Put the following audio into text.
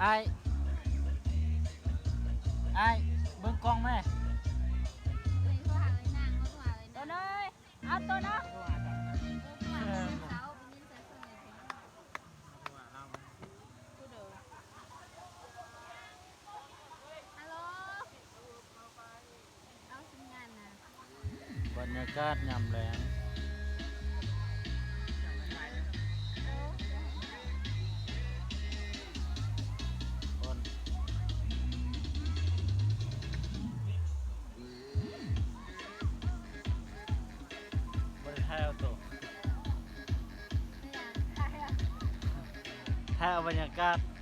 ອ້າຍ ອ້າຍ ເບິ່ງກ້ອງແມ້. ໂຕນ້ອຍ ເອົາໂຕນ້ອຍ ເອີ ເອົາໂຕນ້ອຍ. ບັນຍາກາດຍາມແລງ ຄົນ ບໍ່ໄດ້ຖ່າຍເອົາໂຕ ຖ່າຍເອົາບັນຍາກາດ.